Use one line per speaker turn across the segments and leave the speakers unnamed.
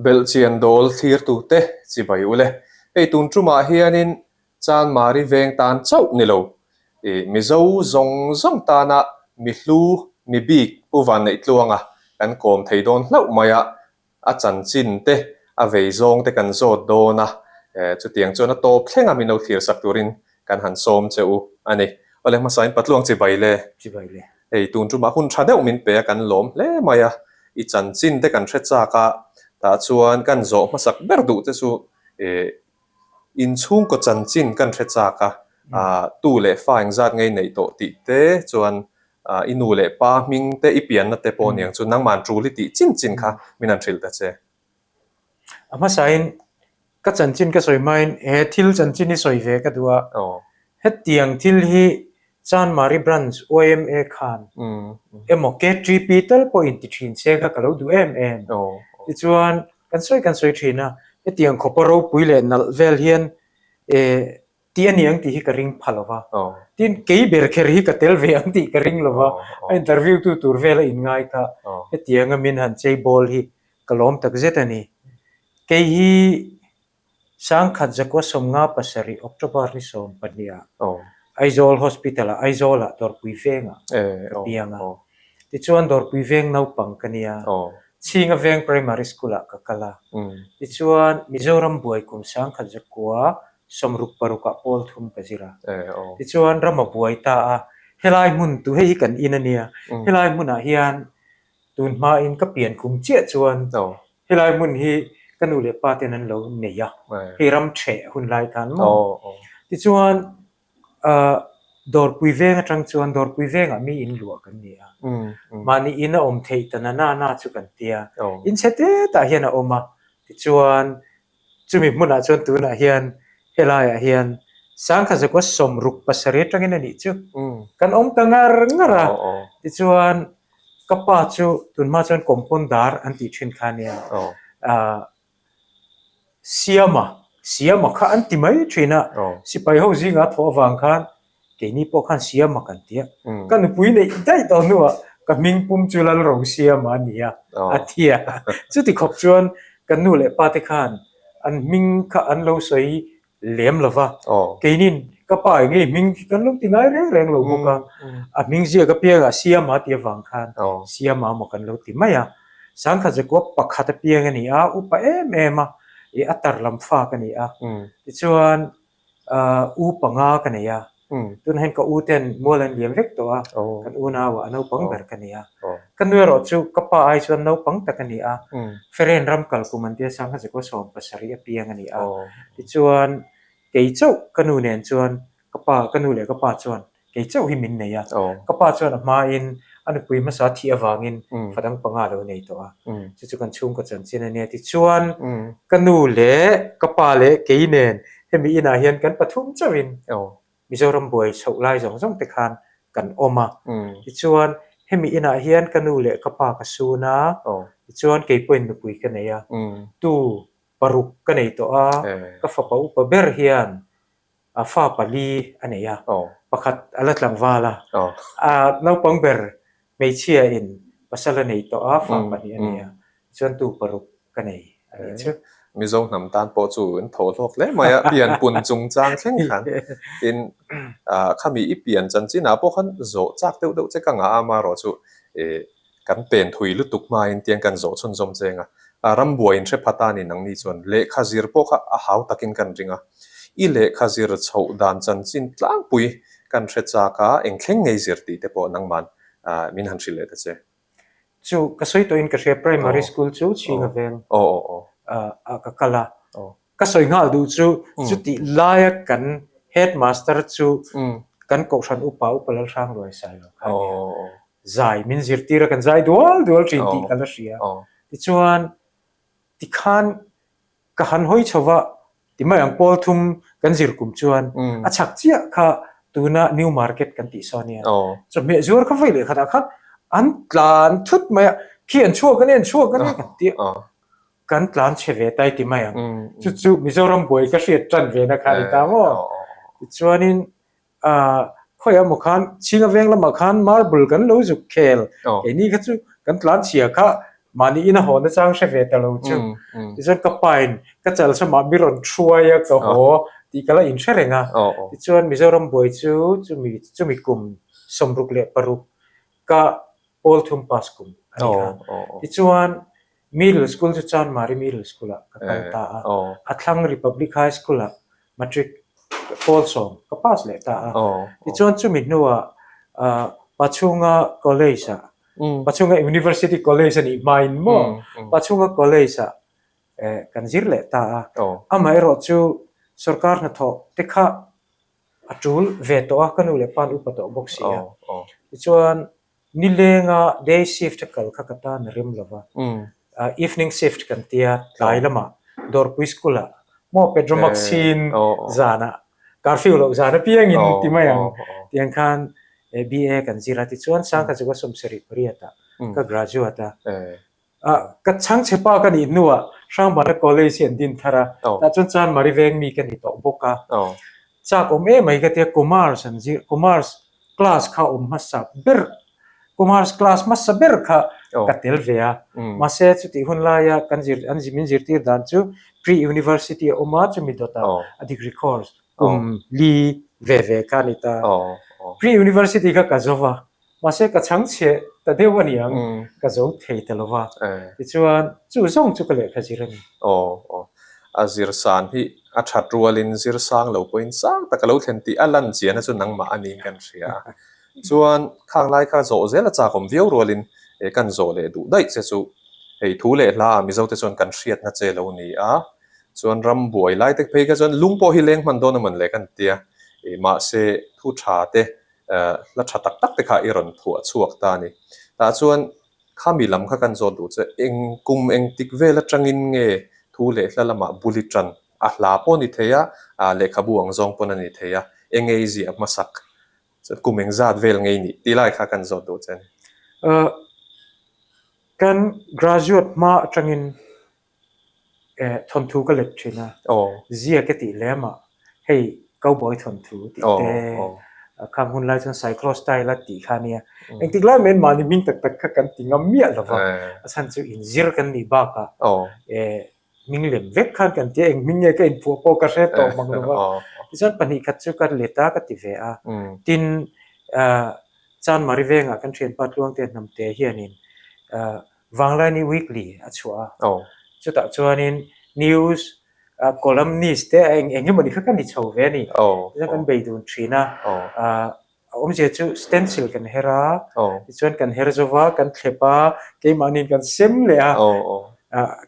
Belhchian dawl thlirtute chibai ule. Hei tun tumah hianin Chanmari veng tan chauh ni lo, ih Mizo zawng zawng tana mi hlu, mi bik Pu Vanneihtluanga kan kawm thei dawn hlauh mai a, a chanchin te, a vei zawng te kan zawt dawn a, chutiang chuan a tawp thleng a min lo thlir sak turin kan han sawm che u a ni. Awle hmasain Patluang chibai le.
Chibai le.
Hei tun tumah hun tha deuh min pe a kan lawm hle mai a, i chanchin te kan hre chak a, tah chuan kan zawh hmasak ber duh te chu inchhungkaw chanchin kan hre chak a, tu leh fa engzat ngei neih tawh tih te chuan I nu leh pa hming te i pianna te pawh aniang chu nangman tul i tih chin chin kha min han hrilh ta che.
A hmasain ka chanchin ka sawi hmain he thil chanchin hi sawi ve ka duh a, hetiang thil hi Chanmari Branch yma khan emaw KTP tal pawh in ti thin se kha ka lo duh em em. Tichuan kan sawi kan sawi thin a, hetiang khawpa ropui leh nalh vel hian Tih a ni ang tih hi ka ring pha lo va. Tin, kei ber kher hi ka tel ve ang tih ka ring lo va. A interview tu tur vel a inngai kha hetianga min han chei bawl hi ka lawm tak zet a ni. Kei hi Sangkhat Zakua 57 October ni 12 ah Aizawl Hospital ah Aizawl ah Dawrpui Vengah ka piang a. Tichuan Dawrpui Veng naupang ka nia. Chhinga Veng Primary School ah ka kal a. Tichuan Mizoram buai kum Sangkhat Zakua 66 ah pawl thum ka zir a. Tichuan ram a buai ta a, helai hmun tu hei hi kan in a nia, helai hmunah hian tun hmain ka pian kum chiah chuan helai hmun hi ka nu leh pa ten an lo nei a, hei ram ṭheh hun lai khan maw. Tichuan Dawrpui veng atang chuan Dawrpui vengah mi in luah kan ni a, mahni in a awm theih ta na na na chu kan tia, in chhe tetah hian a awm a, tichuan Chumi hmunah chuan tunah hian helaiah hian Sangkha Zakua 67 atangin a nih chu kan awm ta ngar ngar a. Tichuan ka pa chu tunhma chuan Kompondar an tih thin kha ania. Siama, Siama kha an ti mai thin a. Sipai ho zinga thawh avang khan Keini pawh khan Siama kan ti a, ka nupui neih daih tawh hnuah ka hming pum chu Lalro Siama a ni a, a ti a. Chuti khawp chuan kan nu leh pa te khan an hming kha an lo sawi lem lo va, keinin ka pa eng nge hming khi kan lo ti ngai reng reng lo bawk a, a hming ziak apiangah Siama tih avang khan Siama maw kan lo ti mai a. Sangkhat Zakua pakhat apiang a ni a, upa em em a, ih a tar lam fak a ni a. Tichuan U panga ka nei a, tunah hian ka u ten mual an liam vek tawh a, kan unau ah a naupang ber ka ni a. Ka nu erawh chu ka pa ai chuan naupang tak a ni a, Feren ram kal kum an tia Sangha Zakua 70 a piang a ni a. Tichuan kei chauh ka nu nen chuan ka pa, ka nu leh ka pa chuan Kei chauh hi min nei a, ka pa chuan a hmain a nupui hmasa thih avangin fa dang panga a lo nei tawh a, chu chu kan chhungkaw chanchin a nia. Tichuan, ka nu leh ka pa leh kei nen hemi inah hian kan pathum chauhin Mizoram buai chhoh lai zawng zawng te khan kan awm a. Tichuan, hemi inah hian ka nu leh ka pa ka sun a, tichuan kei pawhin nupui ka nei a, tu paruk ka nei tawh a, ka fapa upa ber hian A fa pali a nei a, pakhat a la tlangval a, a naupang ber hmeichhia in pasal a nei tawh a, fa pahnih a nei a, chuan tu paruk ka nei a nih chu.
Mizo hnam tan pawh chu an thaw hlawk hle mai a, pian pun chungchang thleng khan tin khami i pian chanchinah pawh khan zawh chak deuh deuh che ka ngah a, amaherawh chu Kan pen thui lutuk hmain tiang kan zawh chhunzawm cheng a, rambuai in hre phat a ni nangni chuan lehkha zir pawh kha a hau takin kan ring a. I lehkha zir chhoh dan chanchin tlangpui kan hre chak a, eng thleng ngei zir tih te pawh nangman min han hrilh leh ta che.
Chu ka sawi tawhin ka hria primary school chu Chhinga veng ah ka kal a, Ka sawi nghal duh chu chutih laia kan headmaster chu kan kohhran upa upa Lalhrangluai Sailo kha a nia. Zai min zirtir a kan zai dual dual thin tih ka la hria. Tichuan tikhan ka han hawi chho va ti mai ang pawl thum kan zir kum chuan a chhak chiah kha tuna new market kan tih sawn nia. Chawhmeh zuar kha vawi leh khatah khan an tlan thut mai a, khi an chhuak a nia an chhuak a nia kan ti a. Kan tlan chhe ve ta i ti mai ang. Chu chu Mizoram buai ka hriat tan ve na kha a ni ta maw? Tichuanin khawiah emaw khan Chhinga veng lamah khan marble kan lo zuk khel. Keini kha chu kan tlan chhia kha. Mahni ina haw nachang hre ve ta lo chu. Tichuan ka pain ka chalsamah mi rawn thuai a ka haw tih ka la inhre reng a. Tichuan Mizoram buai chu chumi chumi kum 66 ka pawl thum pass kum a ni kha. Tichuan Middle School chu Chanmari Middle School ah ka kal ta a. A thlang Republic High School ah Matric pawl sawm ka pass leh ta a. Tichuan chumi hnuah Pachhunga College ah Pachhunga University College a nih hmain maw Pachhunga College ah kan zir leh ta a. Amaherawh chu sorkar hnathawh te kha a tul ve tawh a, ka nu leh pa an upa tawh bawk si a. Tichuan Nilenga day shift a kal kha ka tan a rem lo va, evening shift kan tia tlai lamah Dawrpui school ah maw Petromax hin zanah curfew loh zan apiangin ti mai ang tiang khan BA kan zir a tichuan Sangkhat chu ka 78 ah ka graduate a. Ka chhangchhe pa ka nih hnuah Hrangbana College hi an din thar a, tah chuan Chanmari veng mi ka ni tawh bawk a. Chak awm em mai ka tia Commerce an zir, Commerce class kha awm hmasa ber, Commerce class hmasa ber kha ka tel ve a. Mahse chutih hun laia kan zir, an min zirtir dan chu pre-university a awm a, chumi dawtah a degree course kum li ve ve kha a ni ta. Pre-university kha ka zo va. Mahse ka chhangchhe ta deuh a niang, ka zo thei ta lo va. Tichuan chu zawng chu ka lehkha zir a ni.
Aw aw. A zir san hi a that rualin zir sang lo pawhin sang tak a lo thlen tih a lan chiahna chu nangmah a niin kan hria a. Chuan khang lai kha zawh zel a chakawm viau rualin kan zawh leh duh daih che chu hei thu leh hla ah Mizote chuan kan hriatna che lo ni a. Chuan ram buai lai te phei kha chuan lung pawh hi leng hman dawn a mawn le kan tia. Mahse thu tha te hla tha tak tak te kha i rawn phuah chhuak ta a ni. Tah chuan khami lam kha kan zawt duh che, eng kum eng tik vel atangin nge thu leh hla lamah bul i tan? A hla pawh a ni thei a, lehkhabu ang zawng pawn a ni thei a, eng nge i ziah hmasak? Chuan kum eng zat vel nge i nih? Tih lai kha kan zawt duh che a ni.
Kan graduate hma atangin thawnthu ka let thin a, ziak e tih lem ah hei cowboy thawnthu tih te khang hun lai chuan cyclo style a tih kha ania engtik lai mai mahni hming tak tak kha kan ti ngam miah lo va a chhan chu inzir kan nih bakah hming lem vek khan kan tia eng hming nge ka inphuah pawh ka hre tawh mang lo va tichuan pahnih khat chu ka let a ka ti ve a tin Chanmari vengah kan thianpa Tluangte Hnamte hianin Vanglaini Weekly a chhuah a, chutah chuanin news columnist te eng eng emawni kha ka ni chho ve a ni. Tichuan kan bei dun thin a, a awmzia chu stencil kan her a, tichuan kan her zo va, kan thlep a, keimahniin kan sem leh a,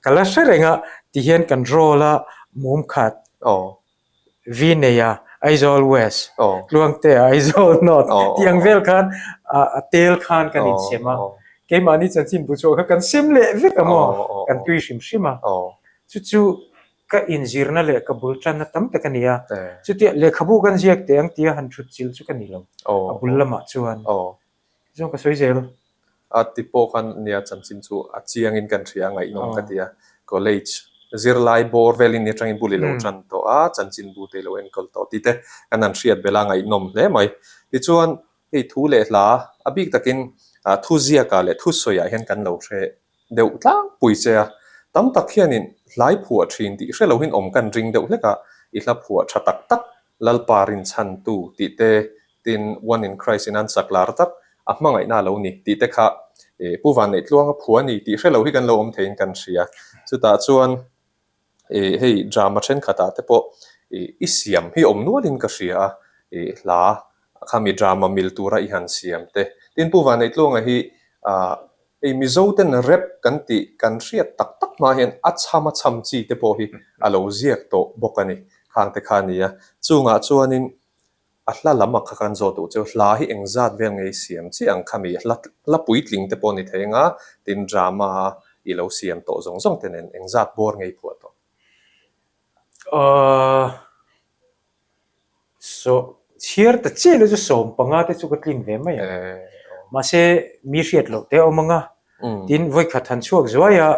ka la hre reng a, tihian kan roll a, mum khat. Vineia, Aizawl West, Tluangtea, Aizawl North tih ang vel khan a tel khan kan insem a. Keimahni chanchin bu chhuah kha kan sem leh vek a maw? Kan tui hrim hrim a. Chu chu ka inzirna leh ka bul tanna tam tak a ni a. Chutia lehkhabu kan ziak teh ang tia han thut chil chu ka ni lo a bul lamah chuan. Chuan ka sawi zel.
A ti pawh khan nia chanchin chu a chiangin kan hria a ngaihnawm ka ti a. College zirlai bawr velin atangin bul i lo tan tawh a, chanchin bu te i lo enkawl tawh tih te kan han hriat belh a ngaihnawm hle mai. Tichuan hei thu leh hla a bik takin thuziakah leh thusawiah hian kan lo hre deuh tlangpui che a. Tam tak hianin hlai phuah thin tih hre lohin awm kan ring deuh hlek a, i hla phuah tha tak tak Lalpa rinchhantu tih te Tin, One in Christ in an sak lar tak, a hmangaihna a lo ni tih te kha Pu Vanneih-Tluanga phua a ni tih hre lo hi kan lo awm theiin kan hria. Chutah chuan hei drama thenkhatah te pawh i siam hi awm nualin ka hria a, hla khami drama mil tura i han siam te. Tin, Pu Vanneih-Tluanga hi hei Mizo ten rap kan tih kan hriat tak tak hma hian a chham a chham chi te pawh hi a lo ziak tawh bawk a ni. Khang te kha a ni a. Chungah chuanin A hla lam a kha kan zawh duh chu hla hi engzat vel nge i siam chiah ang khami hla hla puitling te pawh ni thei anga tin drama a i lo siam tawh zawng zawng te nen engzat bawr nge i phuah tawh?
Ahh saw chhiar ta chiah lo chu sawm panga te chu ka tlin ve mai ang. Mahse mi hriat loh te a awm anga tin vawikhat han chhuak zuai a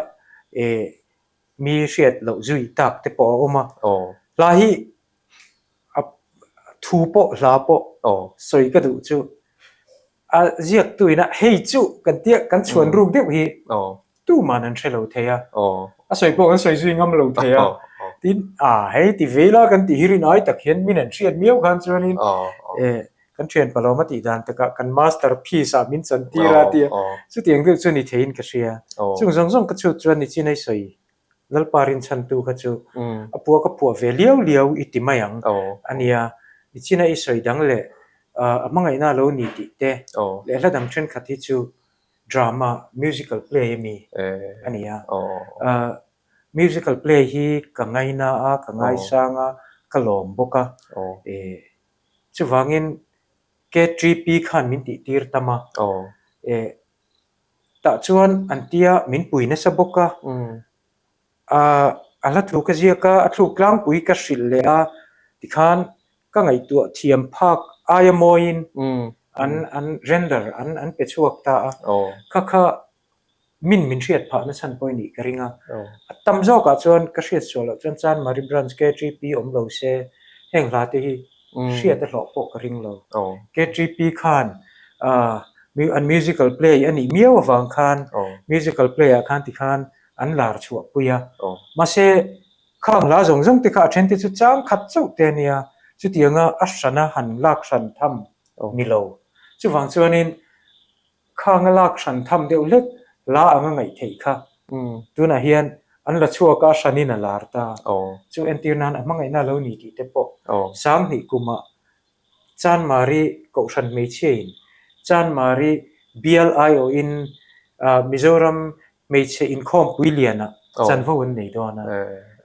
eh mi hriat loh zui tak te pawh a awm a. Hla hi A thu pawh hla pawh sawi ka duh chu a ziaktu ina hei chu kan tia kan chhuan ruk deuh hi. Tuman an hre lo thei a, a sawi pawh kan sawi zui ngam lo thei a. Tin, a hei ti ve ila kan tih hi rin ai tak hian min an hriat miau khan chuanin eh kan thian palawm a tih dan takah kan master piece ah min chan tir a tia chutiang deuh chu ni theiin ka hria. Chung zawng zawng ka chhut chuan nichin ai sawi Lalpa rinchhantu kha chu a pua ka phuah ve liau liau i ti mai ang a nia. Nichin a i sawi dang leh a hmangaihna a lo ni tih te leh hla dang thenkhat hi chu Drama, musical play a mi a ni a. Musical play hi ka ngaina a, ka ngaisang a, ka lawm bawk a. Chuvangin KTP khan min tihtir tam a. Tah chuan an tia min pui nasa bawk a. A hla thu ka ziak a, a thluk tlangpui ka hrilh leh a, tikhan ka ngaihtuah thiam phak aia mawiin an an render an an pe chhuak ta a, kha kha min min hriat phah na chhan pawh i nih ka ring a. A tam zawkah chuan ka hriat sual loh chuan Chanmari Branch KTP awm lo se heng hla te hi hriat a hlawh pawh ka ring lo. KTP khan an musical play a nih miau avang khan musical play ah khan tikhan an lar chhuah pui a. Mahse, khang hla zawng zawng te kha a then te chu chang khat chauh te a nia, chutianga a hrana han lak hran tham ni lo. Chuvang chuanin khang a lak hran tham deuh hlek hla anga ngaih theih kha tunah hian an la chhuak a, a hranin a lar ta. Chu entir nan a hmangaihna a lo ni tih te pawh Sanghnih kumah Chanmari Kohhran hmeichhiain Chanmari bial aiawhin Mizoram hmeichhe inkhawmpui lianah chanvo an nei dawn a.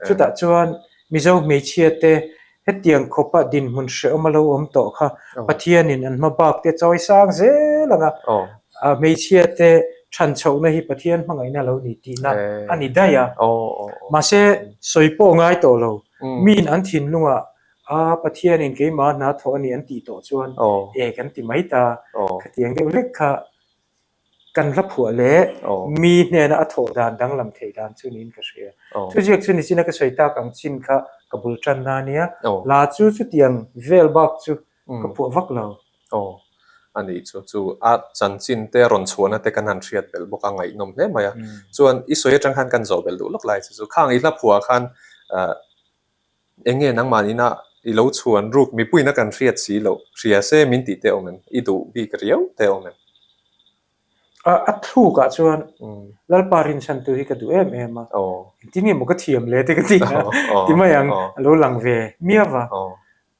Chutah chuan Mizo hmeichhiate hetiang khawpa dinhmun hrehawm a lo awm tawh kha Pathianin an hma bak te chawi sang zel ang a, hmeichhiate chhan chhohna hi Pathian hmangaihna a lo ni tihna a ni daih a. Mahse, sawi pawh ngai tawh lo, miin an thinlungah A, Pathianin keimah hna thawh a ni an tih tawh chuan e kan ti mai ta. Khatiang deuh hlek kha kan hla phuah leh mi hnena a thawh dan danglam theih dan chu niin ka hria. Thuziak chu nichina ka sawi tak ang chin kha ka bul tanna a nia. Hla chu chutiang vel bak chu ka phuah vak lo.
Aw, a nih chu. Chu a chanchin te rawn chhuahna te kan han hriat belh bawk a, ngaihnawm hle mai a. Chuan i sawi atang khan kan zawh belh duh lawk lai chu chu khang i hla phuah khan Eng nge nangmah ina i lo chhuan ruk mipuiin a kan hriat si loh, hria se min tih te awm em? I duh bik riau te awm em?
A a thlukah chuan Lalpa rinchhantu hi ka duh em em a, engtin nge maw ka thiam le te ka ti a, ti mai ang a lo lang ve miau va.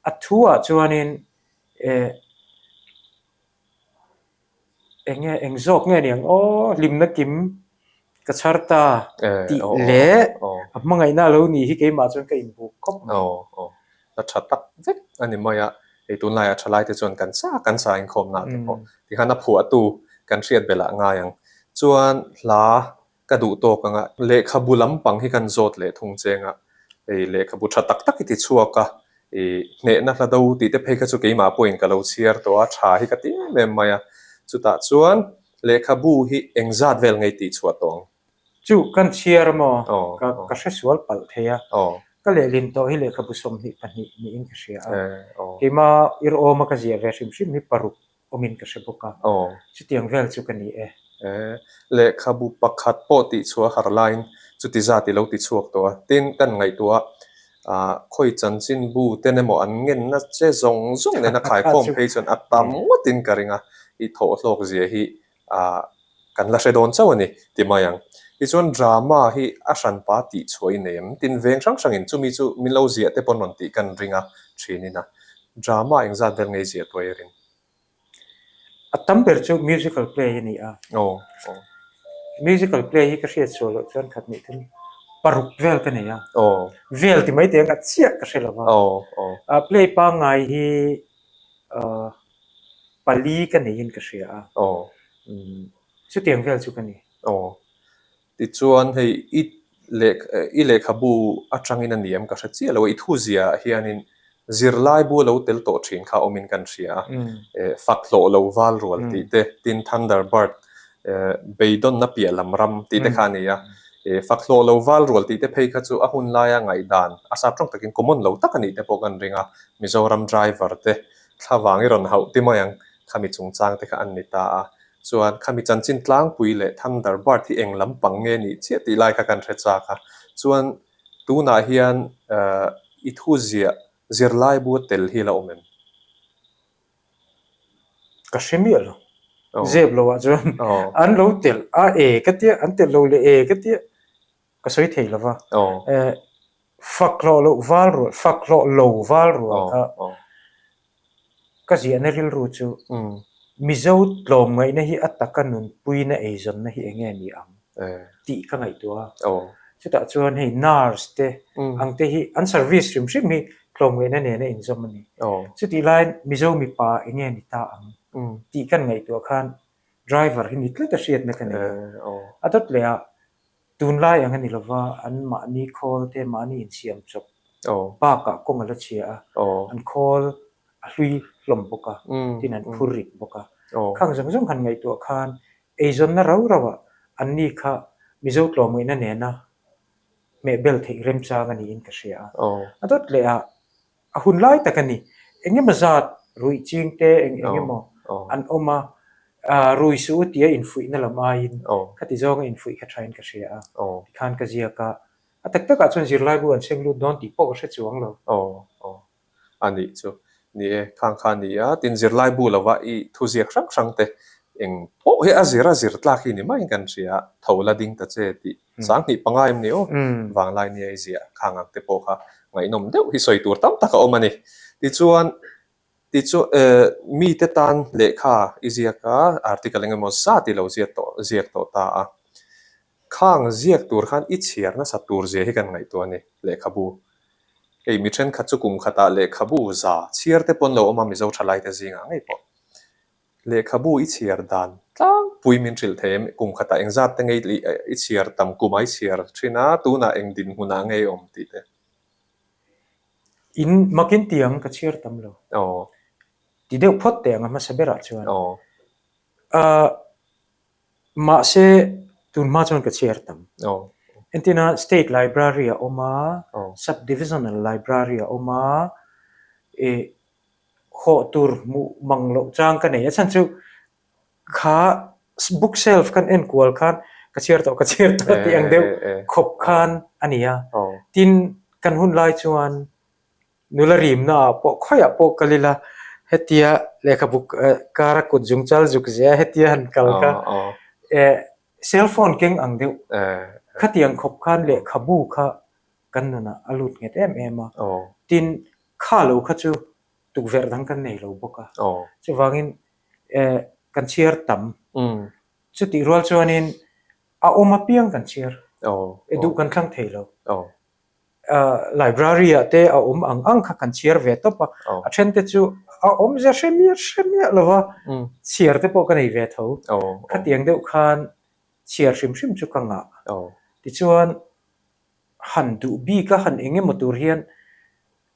A thuah chuanin eh Eng nge eng zawk nge niang aw hlimna kim ka chhar ta tih leh a hmangaihna a lo nih hi keimah chuan ka inbuk khawp mai.
Aw aw a tha tak vek a ni mai a, hei tunlaiah thalai te chuan kan sa kan sa inkhawmna te pawh tikhan a phuahtu kan hriat belh ah ngai ang. Chuan hla ka duh tawk ang a, lehkhabu lampang hi kan zawt leh thung cheng a, hei lehkhabu tha tak tak i ti chhuak a, i hnehna hla do tih te phei kha chu keimah pawhin ka lo chhiar tawh a, tha hi ka ti em em mai a, chutah chuan lehkhabu hi engzat vel ngei tih chhuah tawh ang?
Chu kan chhiar maw? Ka ka hre sual palh thei a, ka lehlin tawh hi lehkhabu 22 niin ka hria a, keimah ir awma ka ziah ve hrim hrim hi paruk awmin ka hre bawk a, chutiang vel chu ka ni e.
Lehkhabu pakhat pawh tihchhuah har laiin chuti zat i lo ti chhuak tawh a, tin kan ngaihtuah a, khawi chanchinbu ten emaw an ngenna che zawng zawng nena khaikhawm phei chuan a tam ngawtin ka ring a, i thawhhlawk zia hi kan la hre dawn chauh a ni ti mai ang. Tichuan drama hi a hranpa tihchhuah i nei em? Tin veng hrang hrangin chumi chu min lo ziah te pawn rawn tih kan ring a thinin a. Drama engzat vel ngei ziah tuai a rin?
A tam ber chu musical play a ni a. Musical play hi ka hriat sual loh chuan khat nih thum paruk vel ka nei a. Vel ti mai teh ang a chiah ka hre lo va. Play pangngai hi pali ka neiin ka hria a. Chutiang vel chu ka ni.
Aw. Tichuan hei i leh i lehkhabu atangin a ni em ka hre chiah lo a, i thuzia ah hianin zirlaibu a lo tel tawh thin kha awmin kan hria a. Fak hlawh lo val rual tih te, tin Thunderbird beidawnna piah lam ram tih te kha a ni a. Fak hlawh lo val rual tih te phei kha chu a hun laia ngaihdan a sap tawng takin common lo tak a nih te pawh kan ring a. Mizoram driver te thlavang i rawn hauh ti mai ang khami chungchang te kha an ni ta a. Chuan khami chanchin tlangpui leh Thunderbird hi eng lampang nge nih chiah tih lai kha kan hre chak a. Chuan tunah hian i thu ziah zirlaibu tel hi la awm em?
Ka hre miah lo. Zep lo ah chuan an lo telh a e ka tia, an telh lo leh e ka tia ka sawi thei lo va. Fak hlawh loh val rual, fak hlawh lo val rual kha ka ziahna rilru chu Mizo tlawmngaihna hi a taka nunpuina eizawnna hi eng nge ni ang tih ka ngaihtuah a. Chutah chuan hei nurse te ang te hi an service hrim hrim hi tlawmngaihna nena inzawm a ni. Chutih laiin Mizo mipa eng nge ni ta ang tih kan ngaihtuah khan driver hi ni tlat a hriatna ka nei a. A dawt leh ah Tunlai ang a ni lova, an mahni khawl te mahni insiam chawp bakah kawng a la chhia a, an khawl a hlui hlawm bawk a, tin an phur rit bawk a. Khang zawng zawng han ngaihtuah khan eizawnna rau rauah anni kha Mizo tlawmngaihna nena hmehbel theih remchang a niin ka hria a. A dawt leh ah A hun lai tak a ni. Eng emaw zat ruih ching te eng eng emaw an awm a, rui suh u tia infuihna lam aiin khati zawnga infuih kha thain ka hria a, tikhan ka ziak a. A tak takah chuan zirlaibu an seng lut dawn tih pawh ka hre chuang lo.
Aw, aw. A nih chu. Ni e, khang kha a ni a, tin zirlaibu lova i thuziak hrang hrang te eng pawh hi a zir a zir tlak hi ni maiin kan hria a, tho la ding ta che tih 20 panga em ni aw? Vanglai nia i ziah khang ang te pawh kha ngaihnawm deuh hi sawi tur tam tak a awm a ni. Tichuan, tichu mite tan lehkha i ziak a, article eng emaw zat i lo ziak tawh ziak tawh ta a. Khang ziak tur khan i chhiar nasa tur zia hi kan ngaihtuah a ni, lehkhabu. Hei mi thenkhat chu kum khatah lehkhabu za chhiar te pawn lo awm a Mizo thalaite zingah ngei pawh. Lehkhabu i chhiar dan tlangpui min hrilh thei em? Kum khatah engzat te ngei i chhiar tam kumah i chhiar thin a, tunah eng dinhmunah ngei awm tih te.
In makin ti ang ka chhiar tam lo.
Aw.
Ti deuh phawt teh ang a hmasa berah chuan.
Aw.
Ahh mahse tun hma chuan ka chhiar tam.
Aw.
Entina State Library a awm a,
Aw.
Sub-Divisional Library a awm a, ih hawh tur hmuh mang loh chang ka nei a chhan chu kha book shelf kan en kual khan ka chhiar tawh ka chhiar tawh tih ang deuh khawp khan a ni a tin kan hun lai chuan nula rimna ah pawh khawiah pawh kal ila hetia lehkhabu kara kut zung chal zuk zia hetia han kal kha eh cell phone keng ang deuh khatiang khawp khan lehkhabu kha kan nunah a lut nghet em em a tin Kha lo kha chu tukverh dang kan nei lo bawk a. Chuvangin kan chhiar tam. Chutih rual chuanin a awm apiang kan chhiar. E duh kan thlang thei lo. Library ah te a awm ang ang kha kan chhiar ve tawp a. A then te chu a awm zia hre miah hre miah lo va, chhiar te pawh ka nei ve tho. Khatiang deuh khan chhiar hrim hrim chu ka ngah. Tichuan han duh bik a, han eng emaw tur hian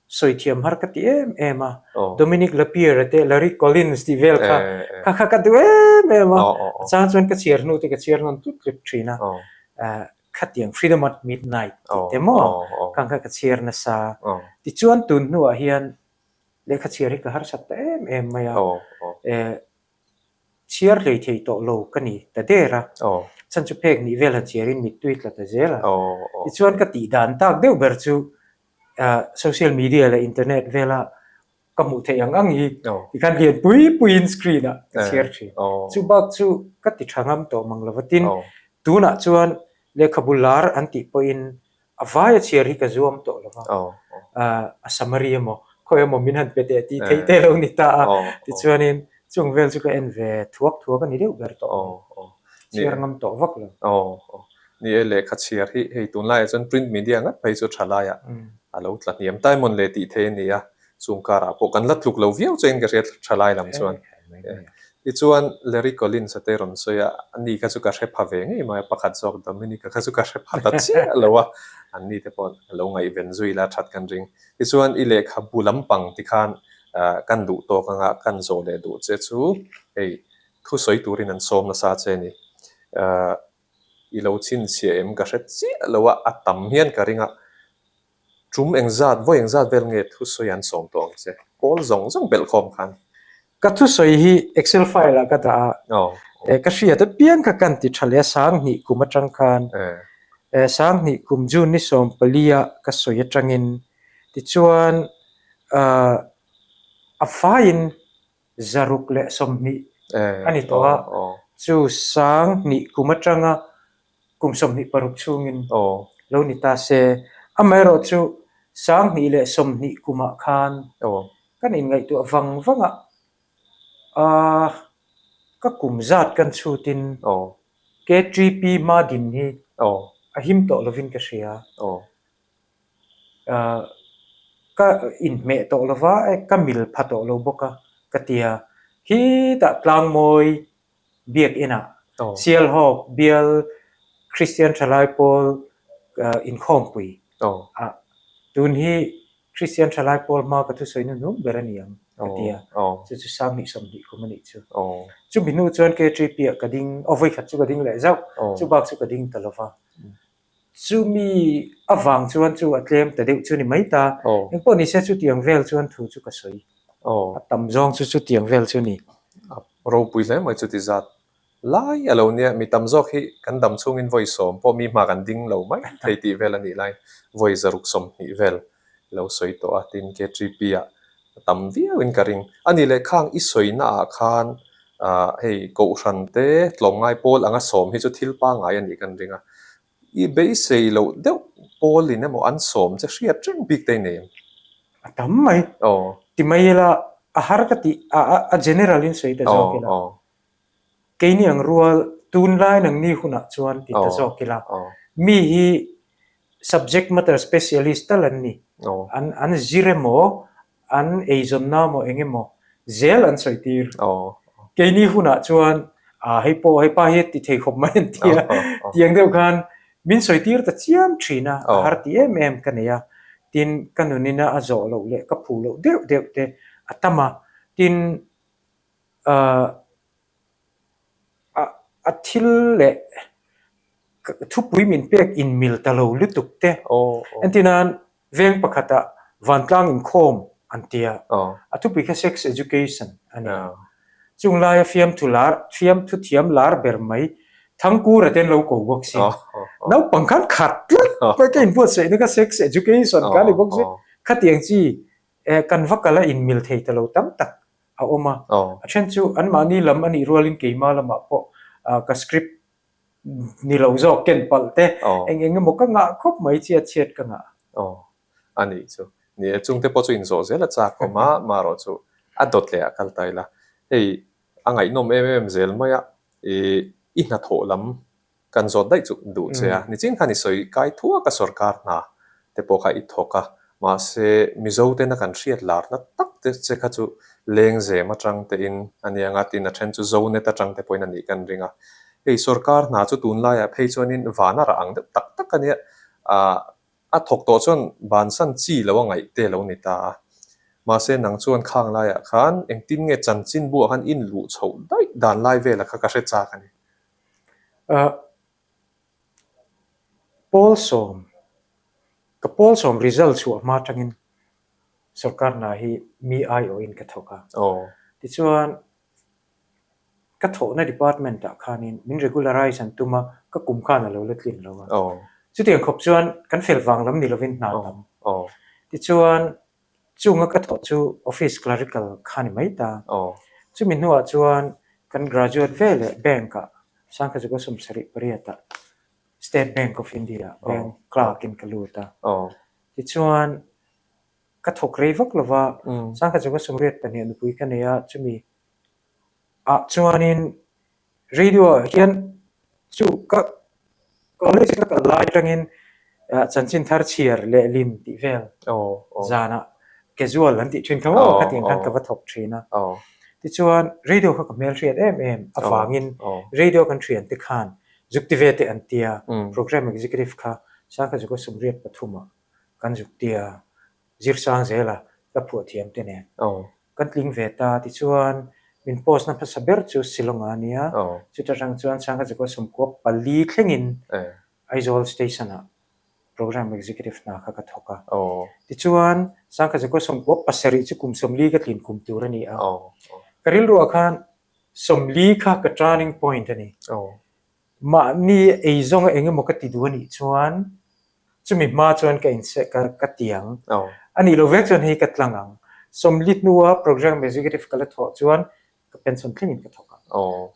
sawi thiam har ka ti em em a. Dominic Lapierre te Larry Collins tih vel kha kha kha ka duh em em a. A chang chuan ka chhiar hnu te ka chhiar nawn tlut tlut thin a. Khatiang Freedom at Midnight tih te maw khang kha ka chhiar nasa. Tichuan tun hnuah hian lehkha chhiar hi ka harsat ta em em mai a. Chhiar hlei thei tawh lo ka ni ta der a, chhan chu phek nih vel han chhiarin mittui tla ta zel a. Tichuan ka tih dan tak deuh ber chu social media leh internet vela ka hmuh theih ang ang hi tikhan lian pui puiin screen ah ka chhiar thin. Chu bak chu ka ti tha ngam tawh mang lova tin tunah chuan lehkhabu lar an tih pawhin A vai a chhiar hi ka zuam tawh lo va, a summary emaw khawi emaw min han pe teh tih theih te lo ni ta a, tichuanin chung vel chu ka en ve thuak thuak a ni deuh ber tawh mai, chhiar ngam tawh vak lo.
Ni e, lehkha chhiar hi hei tunlaiah chuan print media ngat phei chu tha laiah a lo tla hniam ta emawn le tih thei a ni a, Chung karah pawh kan la tluk lo viau chuan ka hria tha lai lam chuan. Tichuan Larry Collins a te rawn sawi a, ani kha chu ka hre pha ve ngei mai a, pakhat zawk Dominic-a kha chu ka hre pha ta chiah lo a, anni te pawh a lo ngaihven zui la that kan ring. Tichuan i lehkhabu lampang tikhan kan duh tawk anga kan zawh leh duh che chu hei thusawi turin an sawm nasa che a ni. I lo chhinchhiah em ka hre chiah lo a, a tam hian ka ring a, Tum engzat, vawi engzat vel nge thusawi an sawm tawh ang che? Pawl zawng zawng belh khawm khan.
Ka thusawi hi Excel file ah ka dah a. Ka hriat apiang kha kan ti tha leh a, Sanghnih kum atang khan Sanghnih kum June ni sawmpalia ka sawi atangin tichuan a faiin 120 a ni tawh a, chu 2000 kum atanga kum 26 chhungin lo ni ta se. Amaherawh chu 2020 kumah khan kan inngaihtuah vang vang a, ka kum zat kan chhutin KTP hma din hi a him tawh lovin ka hria. Ka inhmeh tawh lo va, ka mil pha tawh lo bawk a, ka ti a. Khitah Tlangmawi Biakinah Sialhawk Bial Kristian Thalai Pawl inkhawmpui ah tun hi Kristian Thalai Pawl hma ka thusawi hnuhnung ber a ni ang, ka ti a. Chu chu 2020 kum a nih chu. Chumi hnu chuan KTP ah ka ding, aw vawikhat chu ka ding leh zauh, chu bak chu ka ding ta lo va. Chumi avang chuan chu a tlem ta deuh chu ni mai ta. Engpawh ni se chutiang vel chuan thu chu ka sawi. A tam zawng chu chutiang vel chu ni.
A ropui hle mai chuti zat lai a lo nia. Mi tam zawk hi kan dam chhungin vawi sawm pawh mi hma kan ding lo mai thei tih vel a nih laiin vawi 120 vel lo sawi tawh a. Tin, KTP ah a tam viauin ka ring. A nih leh khang i sawina ah khan hei Kohhran te tlawmngai pawl anga sawm hi chu thil pangngai a nih kan ring a. I beisei loh deuh pawlin emaw an sawm che hriat reng bik te i nei em?
A tam mai. Ti mai ila a har ka tih a general in sawi ta zawk ila. Keini ang rual tunlai nangni hunah chuan ti ta zawk ila mi hi subject matter specialist tal an ni. An an zir emaw an eizawnna emaw eng emaw zel an sawi tir. Keini hunah chuan ah hei pawh hei pa hi ti thei khawp mai an ti a, tiang deuh khan min sawi tir ta chiam thin a, a har ti em em ka nei a. Tin ka nunina a zawh loh leh ka phuh loh deuh deuh te a tam a, tin a thil leh thupui min pek inmil ta lo lutuk te. Entir nan veng pakhatah vantlang inkhawm an ti a, a thupui kha sex education a ni a. Chung laia fiamthu lar fiamthu thiam lar ber mai Thangkura te an lo ko bawk si. Naupang khan khat tlat mai ka inbuatsaihna kha sex education kha a ni bawk si. Khatiang chi kan va kal a inmil thei ta lo tam tak a awm a. A then chu anmahni lam a nih rualin keimah lamah pawh ka script ni lo zawk ken palh te eng eng emaw ka ngah khawp mai chiat chhiat ka ngah.
Aw, a nih chu. Ni e, chungte pawh chu inzawh zel a chak awm a, marawh chu a dawt leh a kal ta ila. Hei a ngaihnawm em em zel mai a, ih i hnathawh lam Kan zawt daih chu duh che a, nichin khan i sawi kai thuak a sorkar hna te pawh kha i thawk a, mahse Mizo tena kan hriat larna tak te che kha chu lengzem atang tein a nia nga tin a then chu Zonet atang te pawhin a nih kan ring a. Hei sorkar hna chu tunlaiah phei chuanin vana rah ang deuh tak tak a nia, ah a thawk tawh chuan bansan chi lo a ngaih te lo ni ta a. Mahse nang chuan khang laiah khan engtin nge chanchin buah khan in luh chhoh daih dan lai vela kha ka hre chak a ni.
Pawl sawm, ka pawl sawm result chhuah hma atangin sorkar hna hi mi aiawhin ka thawk a. Tichuan ka thawhna department ah khanin min regularize an tum a, ka kum khan a lo la tlin lo a. Chutiang khawp chuan kan fel vang lam ni lovin hna tam. Tichuan Chunga ka thawh chu office clerical kha ni mai ta. Chumi hnuah chuan kan graduate ve leh bank-ah Sangkhazuka 78-ah State Bank of India-ah bank clerk-in ka lut a. Tichuan ka thawk rei vak lova Sangkhazuka 82 nupui ka nei a, chumi ah chuanin Radio ah hian chu ka college ka kal lai atangin chanchin thar chhiar leh lin tih vel zanah casual an tih thin kha maw khatiang khan ka va thawk thin a. Tichuan radio kha ka hmelhriat em em avangin radio kan thian te khan zuk ti ve te an tia program executive kha Sangkhazuka 83 ah kan zuk tia Zirsang zela hla phuah thiam te nen kan tling ve ta tichuan min post na hmasa ber chu Shillong ah a nia chuta tang chuan Sangha Zakua 94 thlengin Aizawl Station ah Program Executive hna kha ka thawk a tichuan Sangha Zakua 97 chu kum 40 ka tlin kum tur a ni a ka rilruah khan. 40 kha ka turning point a ni. Mahni eizawnga eng emaw ka ti duh a nih chuan chumi hma chuan ka inse ka ka ti ang. A nih loh vek chuan hei ka tlang ang. 40 hnua Programme Executive ka la thawh chuan ka pension thlengin ka thawk ang.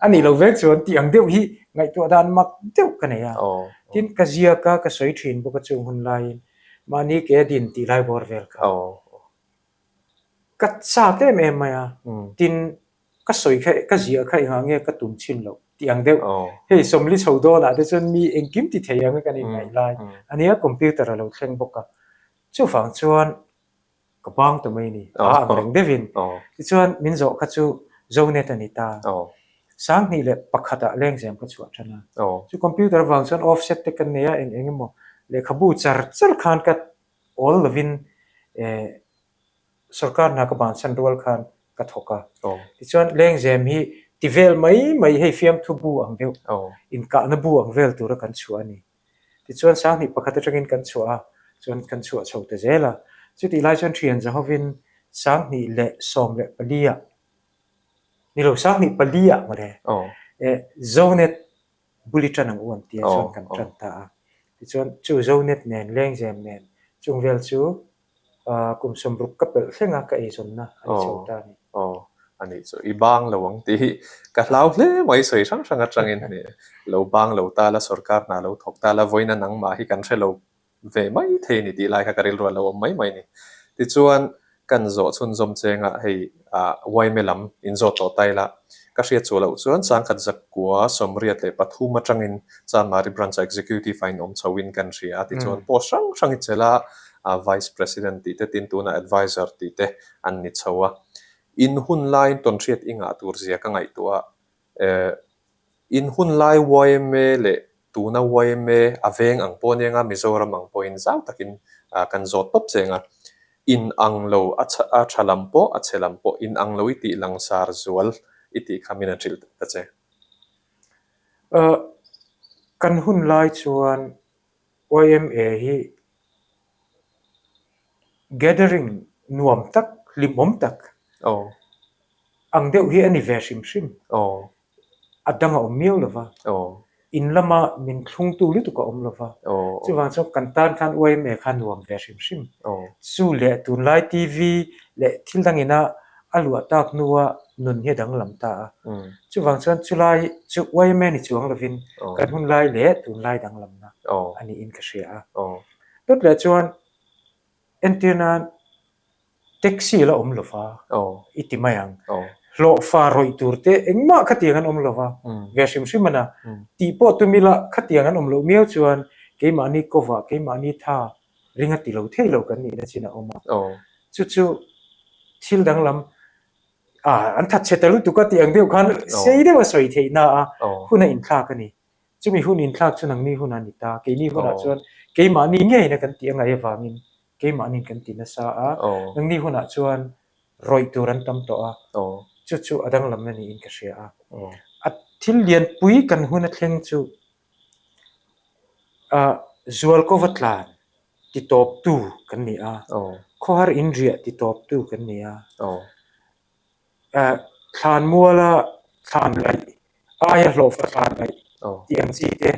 A nih loh vek chuan tih ang deuh hi ngaihtuah dan mak deuh ka nei a. Tin, ka ziak a, ka sawi thin bawk a chung hun laiin mahni ke a din tih lai bawr vel kha. Ka chak em em mai a, tin ka sawi kha ka ziah kha engah nge ka tum chhin loh tih ang deuh. Hei 40 chho dawnah te chuan mi engkim ti thei ang kan inngaih lai a nia, computer a lo thleng bawk a. Chuvang chuan ka bang ta mai a ni, a ang reng deuhin. Tichuan min zawh kha chu Zonet a ni ta. 2001 ah lengzem ka chhuah tan a. Chu computer avang chuan offset te kan nei a, eng eng emaw lehkhabu char char khan ka awl lovin sorkar hna ka bansan rual khan ka thawk a. Tichuan lengzem hi ti vel mai mai hei fiamthu bu ang deuh, inkahna bu ang vel tura kan chhuah a ni. Tichuan 2001 atangin kan chhuah a, chuan kan chhuah chho ta zel a. Chutih lai chuan thian zahovin 2014 ah, ni lo 2004 ah mawle, Zonet bul i tan ang u an ti a chuan kan tan ta a. Tichuan chu Zonet nen Lengzem nen chung vel chu kum 60 ka pelh thleng a ka eizawnna a ni chho ta a ni.
Aw, a nih chu i bang lo ang tih hi ka hlau hle mai sawi hrang hrang atangin lo bang lo ta la sorkar hna lo thawk ta la vawiina nangmah hi kan hre lo ve mai thei a ni tih lai kha ka rilru a lo awm mai mai a ni. Tichuan, kan zawh chhunzawm chengah hei ah Uaime lam in zawt tawh ta ila, ka hriat chu loh chuan 1983 atangin Chanmari Branch ah Executive a inawm chhoin kan hria a, tichuan post hrang hrang i chelh a, Vice President tih te tin tunah Advisor tih te an ni chho a. In hun laiin tawnhriat i ngah tur zia ka ngaihtuah a, Eh, in hun lai yma leh tuna yma a veng ang pawh aniang a, Mizoram ang pawhin zau takin kan zawt tawp cheng a. In ang lo a a tha lam pawh a chhe lam pawh in ang lo i tih langsar zual i tih kha min a hrilh ta che.
Eh, kan hun lai chuan yma hi gathering nuam tak, hlimawm tak ang deuh hi a ni ve hrim hrim. A dang a awm miau lo va, in lama min thlungtu lutuk a awm lo va, chuvang chuan kan tan khan yma kha nuam ve hrim hrim. Chu leh tunlai TV leh thil dangina a luah tak hnua nun hi a danglam ta a. Chuvang chuan chulai chu yma ni chuang lovin kan hun lai leh tunlai danglamna a niin ka hria a. Dawt leh chuan entir nan taxi la awm lova i ti mai ang. Hlawhfa rawih tur te engmah khatiang an awm lova ve hrim hrim a na. Tih pawh tum ila khatiang an awm loh miau chuan keimahni kawvah keimahni tha ring a ti lo thei lo kan nihna chin a awm a. Chu chu thil danglam ah an that chhe ta lutuk a tih ang deuh khan sei deuh a sawi theih na a hun a inthlak a ni. Chumi hun inthlak chu nangni hunah a ni ta. Keini hunah chuan keimahni ngeina kan tih a ngaih avangin keimahniin kan ti nasa a, nangni hunah chuan rawih tur an tam tawh a, chu chu a danglamna niin ka hria a. A thil lianpui kan hun a thleng chu ah zualkova tlan ti tawptu kan ni a, khawhar inriah ti tawptu kan ni a, ah thlanmuala thlan laih aia hlawhfa thlan laih tih ang chi te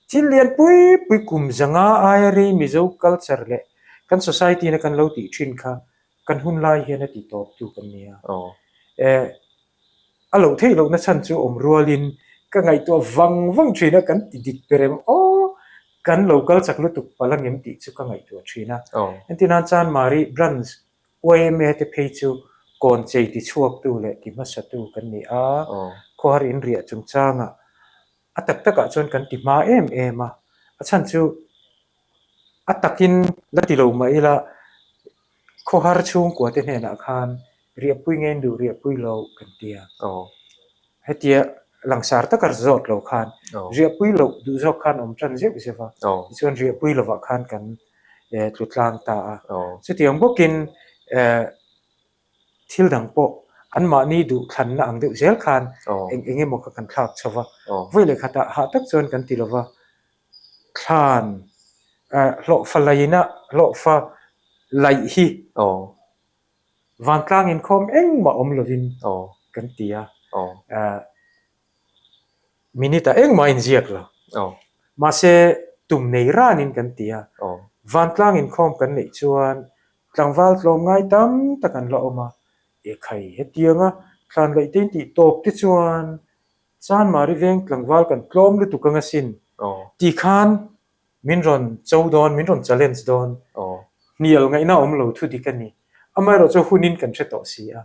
thil lian pui pui kum zanga aia rei Mizo culture leh kan society na kan lo tih thin kha kan hun lai hian a ti tawptu kan ni a. Eh a loh theih lohna chhan chu awm rualin ka ngaihtuah vang vang thin a, kan ti dik ber em aw, kan lo kal chak lutuk palh angem tih chu ka ngaihtuah thin a. Entirnan Chanmari branch yma te phei chu kawn chei ti chhuaktu leh ti hmasatu kan ni a, khawhar inriah chungchangah a tak takah chuan kan ti hma em em a, a chhan chu a takin la ti lo mah ila khawhar chhungkua te hnenah khan riahpui nge in duh riahpui lo kan ti a. Hetia langsar taka zawt lo khan riahpui loh duh zawk khan awm tan zeuh zeuh a, tichuan riahpui lovah khan kan tlu tlang ta a. Chutiang bawkin thil dang pawh anmahni duh thlanna ang deuh zel khan eng eng emaw kha kan thlak chho va, vawi leh khatah hah tak chuan kan ti lo va, thlan hlawhfa laina hlawhfa laih hi vantlang inkhawm engmah awm lovin kan ti a. Minute ah engmah inziak lo. Mahse, tum nei ranin kan ti a. Vantlang inkhawm kan neih chuan tlangval tlawm ngai tam tak an la awm a. Ekhai, hetianga thlan laih te intih tawp te chuan Chanmari veng tlangval kan tlawm lutuk anga sin ti khan Min rawn cho dawn, min rawn challenge dawn. Hnial ngaihna awm lo thu dik a ni. Amaherawh chu hunin kan hre tawh si a.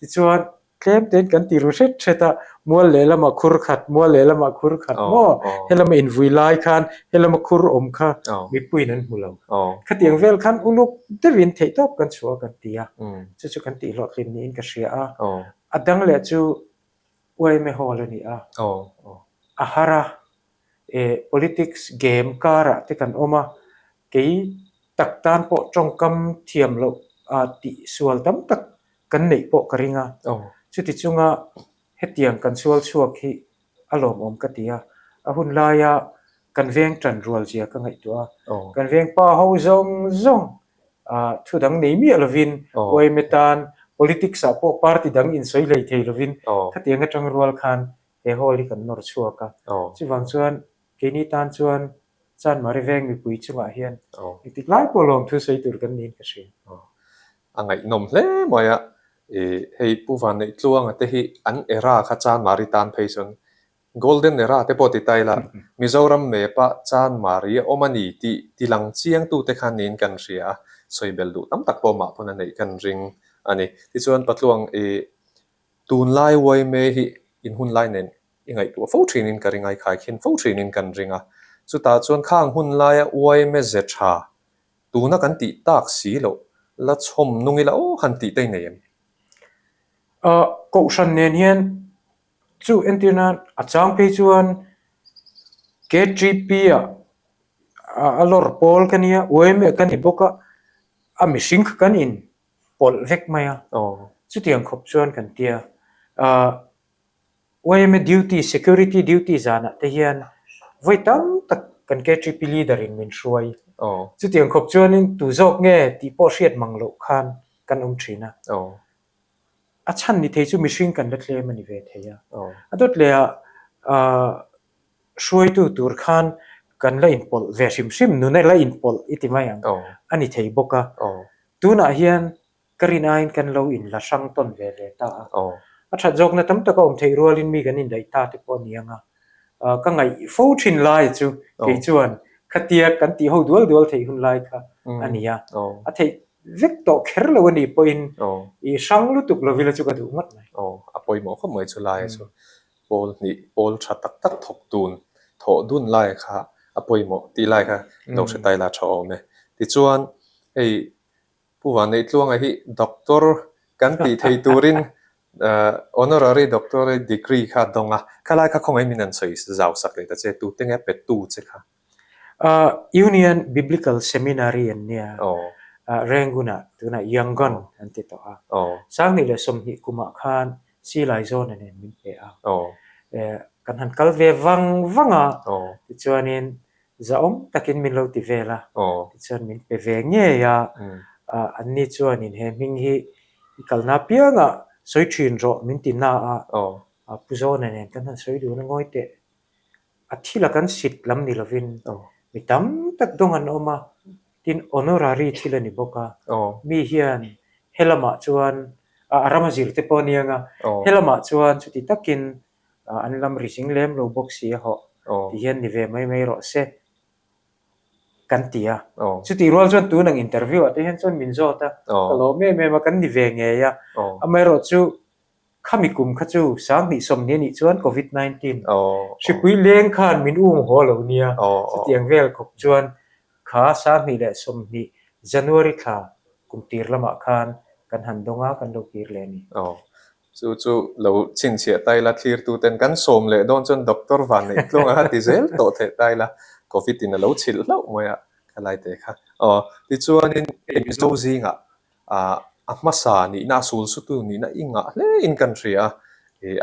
Tichuan, tlem tein kan ti ru hret hret a, mual lehlamah khur khat, mual lehlamah khur khat maw? Helama invui lai khan helama khur awm kha mipuiin an hmu lo. Khatiang vel khan uluk deuhin theihtawp kan chhuah a kan ti a. Chu chu kan tihhlawhtlin niin ka hria a. A dang leh chu Uaime Hall a ni a. A har a. Politics game karah te kan awm a, kei tak tan pawh tawngkam thiam loh tih sual tam tak kan neih pawh ka ring a. Chuti chunga hetiang kan sual chhuak hi a lawmawm ka ti a, a hun laia kan veng tan rual zia ka ngaihtuah a, kan veng pa ho zawng zawng thu dang nei miah lovin yma tan politics ah pawh party dang insawi hlei thei lovin khatiang atang rual khan he hall hi kan nawr chhuak a. Chuvang chuan keini tan chuan Chanmari veng mipui chungah hian engtik lai pawh lawmthu sawi tur kan niin ka hria.
A ngaihnawm hle mai a, hei Pu Vanneih-Tluanga te hi an era kha Chanmari tan phei chuan Golden era te pawh ti ta ila, Mizoram map ah Chanmari a awm a ni tih ti lang chiang tute kha niin kan hria a, sawi bel duh tam tak pawh mah pawn a neih kan ring a ni. Tichuan Patluang i Tunlai yma hi in hunlai nen i ngaihtuah fo thinin ka ring a, i khaikhin fo thinin kan ring a. Chutah chuan khang hunlaia yma ze tha tuna kan tih tak si loh la chhawm nung ila aw han tih te i nei em?
Kohhran nen hian chu entir nan a chang phei chuan KTP ah a lawr pawl ka nia, yma ka ni bawk a, a mihring kha kan in pawlh vek mai a, chutiang khawp chuan kan tia. Yma duty, security duty zanah te hian vawi tam tak kan KTP leader in min hruai. Chutiang khawp chuanin tu zawk nge tih pawh hriat mang loh khan kan awm thin a. A chhan ni thei chu mihring kan la tlem a ni ve thei a. A dawt leh ah hruaitu tur khan kan la inpawlh ve hrim hrim, nuna la inpawlh i ti mai ang, a ni thei bawk a. Tunah hian ka rin aiin kan lo inla hrang tawn ve ve ta a. A that zawkna tam taka awm theih rualin mi kan indaih ta te pawh a ni ang a. Ka ngaih fo thin lai chu kei chuan khatia kan tih ho dual dual theih hun lai kha a ni a. A theih vek tawh kher lo a nih pawhin i hrang lutuk lovila chu ka duh ngawt mai.
A pawimawh khawp mai chu lai chu. Pawl hnih, pawl tha tak tak thawk dun, thawh dun lai kha a pawimawh tih lai kha lo hre tai la tha awm e. Tichuan, hei Pu Vanneih-Tluanga hi Doctor kan tih thei turin Honorary Doctorate Degree kha a dawng a, khalai kha khawngaih min an sawi zau sak leh ta che, tute nge pettu che kha?
Union Biblical Seminary an nia, Rangoon-ah tunah Yangon an ti tawh a. 2020 kumah khan Silai zawna nen min pe a. Kan han kal ve vang vang a, tichuanin zahawm takin min lo ti vel a, tichuan min pe ve ngei a, anni chuanin he hming hi i kalna apiangah sawi thin rawh min ti na a, Pu Zawna nen kan han sawi dun a ngawi teh. A thil a kan sit lam ni lovin mi tam tak dawng an awm a, tin honorary thil a ni bawk a, mi hian helamah chuan a ram a zir te pawh a ni ang a, helamah chuan chuti takin an lam ri zing lem lo bawk si a hawh ti hian ni ve mai mai rawh se kan ti a. Chutih rual chuan tun ang interview ah te hian chuan min zawt a, ka lawm em em a, kan ni ve ngei a, amaherawhchu Khami kum kha chu 2020 a nih chuan Covid 19 hripui leng khan min um haw lo nia. Chutiang vel khawp chuan kha 2020 January thla kum tir lamah khan kan han dawng a, kan lo kir leh a ni.
Chu chu lo chhinchhiah ta ila thlirtuten kan sawm leh dawn chuan Doctor Vanneih-Tluanga kha ti zel tawh theih ta ila Covid in a lo chhilh hlauh mai a khalai te kha. Tichuanin hei Mizo zingah a hmasa nihna, a sulsutu nihna i ngah hle in kan hria a.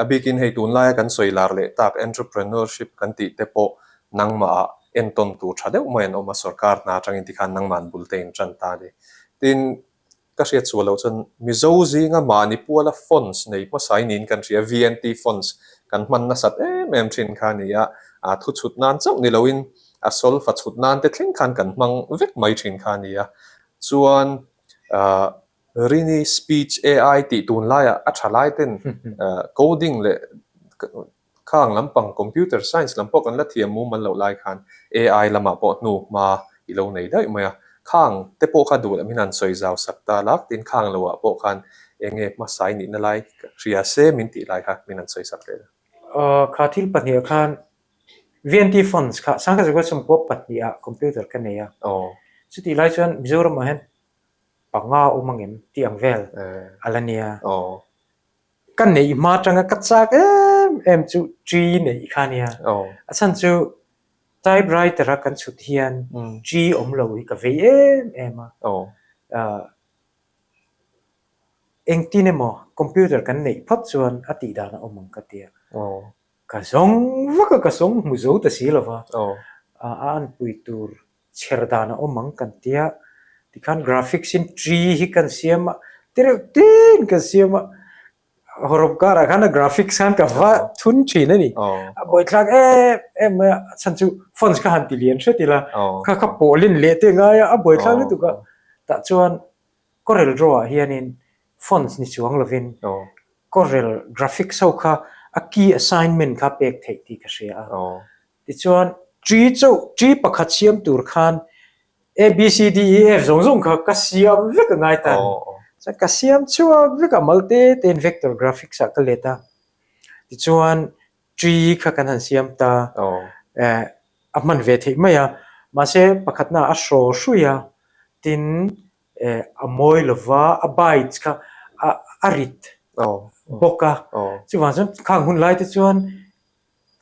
A bikin hei tunlaia kan sawi lar leh tak entrepreneurship kan tih te pawh nangmah entawn tur tha deuh mai an awm a, sorkar hna atangin tikhan nangmah an bul te in tan ta a ni. Tin, ka hriat sual loh chuan Mizo zinga mahni puala fonts nei hmasa i niin kan hria, VNT fonts. kan hman nasat em em thin kha a ni a, a thu chhut nan chauh ni loin a solfa chhut nan te thleng khan kan hmang vek mai thin kha a ni a. Chuan ah Rini speech AI tih tunlaiah a tha lai ten coding leh Khang lampang computer science lam pawh kan la thiam mumal loh lai khan AI lamah pawh hnu hma i lo nei daih mai a. Khang te pawh kha duh lam hian an sawi zau sak ta lak tin khang loah pawh khan eng nge hmasai nihna lai hria se min tih lai kha min an sawi sak leh a.
Kha thil pahniha khan VNT Funds kha Sangha Zagawt Sumkua pahnihah computer ka nei a. Chutih lai chuan Mizoramah hian panga awm angem tih ang vel a la nia. Ka neih hma atanga ka chak em em chu tree neih kha ania. A chhan chu typewriter a kan chhut hian tree awm lo hi ka vei em em a. Engtin emaw computer kan neih phawt chuan a tih dan a awm ang ka ti a. Ka zawng vak a, ka zawng hmu zo ta si lo va. A anpui tur chher dan a awm ang kan tia tikhan graphics in tree hi kan siam a tireuh tin kan siam a hawrawp karah khan a graphics khan ka va thun thin a ni a buaithlak em em mai a a chhan chu fonts kha han ti lian hret ila kha kha pawlin leh te ngai a a buaithlak lutuk a tah chuan Corel Draw ah hianin fonts ni chuang lovin Corel graphics ho kha a key assignment kha pek theih tih ka hria a. Tichuan, tree chauh, tree pakhat siam tur khan A, B, C, D, E, F zawng zawng kha ka siam vek a ngai ta a ni. Chuan ka siam chhuak vek a, mal te tein vector graphics ah ka let a. Tichuan, tree kha kan han siam ta, eh, a hman ve theih mai a. Mahse, pakhatna a hraw hrui a, tin, eh, a mawi lo va, a bytes kha a a rit bawk a. Chuvang chuan khang hun lai te chuan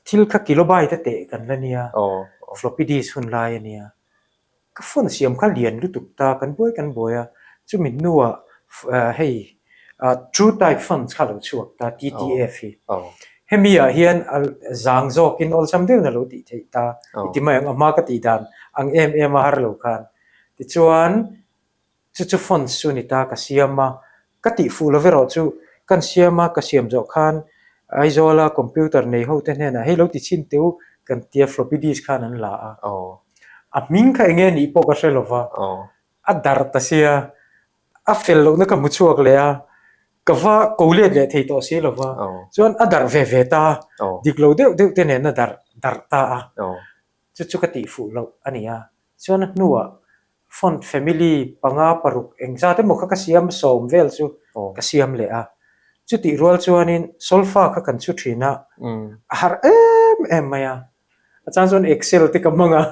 Thil kha kilobyte a teh kan la nia, floppy disk hun lai a nia. Ka phone siam kha lian lutuk ta, kan buai kan buai a, chumi hnuah hei true type fonts kha a lo chhuak ta, TTF hi. Hemi ah hian a zang zawkin awlsam deuhin a lo tih theih ta, i ti mai ang, a hma ka tih dan ang em em a har lo khan. Tichuan. Chu chu fonts chu ni ta ka siam a, ka tih fuh lo erawh chu kan siam a, ka siam zawh khan Aizawla computer nei ho te hnenah hei lo ti chhin teh u kan tia floppy disk khan an la a, a hming kha enge nih pawh ka hre lo va, a darh ta sia, a fel lohna ka hmu chhuak leh a, ka va ko let leh thei tawh si lo va, chuan a darh ve ve ta, dik lo deuh deuh te nen a darh darh ta a, chu chu ka tih fuh loh a ni a, chuan a hnuah Font family panga paruk engzat emaw kha ka siam sawm vel chu ka siam leh a. Chutih rual chuanin solfa kha kan chhu thin a, a harh em em mai a. A chang chuan Excel te ka hmang a,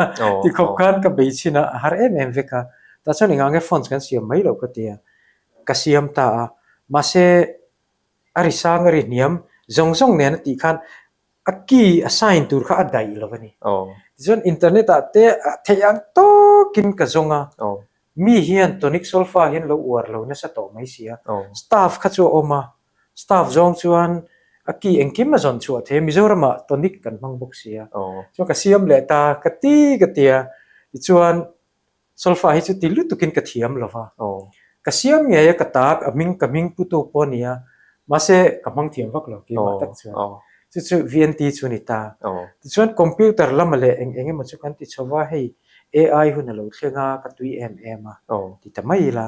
tikhawp khan ka bei chhin a, a harh em em vek a. Tah chuan engah nge fonts kan siam mai loh ka ti a, ka siam ta a. Mahse a ri sang a ri hniam zawng zawng nen a tih khan A key a sign tur kha a daih lo a ni. Tichuan internet ah te theih ang tawkin ka zawng a, mi hian tonic solfa hian lo uar lo nasa tawh mai si a. Staff kha chu a awm a, staff zawng chuan a key engkim a zawn chhuah thei a, Mizoramah tonic kan hmang bawk si a. Chuan ka siam leh ta ka ti ka ti a, tichuan Solfa hi chu ti lutukin ka thiam lo va. Ka siam ngei a, ka tak, a hming ka hming putu pawh a ni a, mahse ka hmang thiam vak lo keimah tak chuan. Chu chu VNT chu a ni ta. Tichuan computer lama leh eng eng emaw chu kan ti chho va, hei AI hun a lo thleng a, ka tui em em a ti ta mai ila.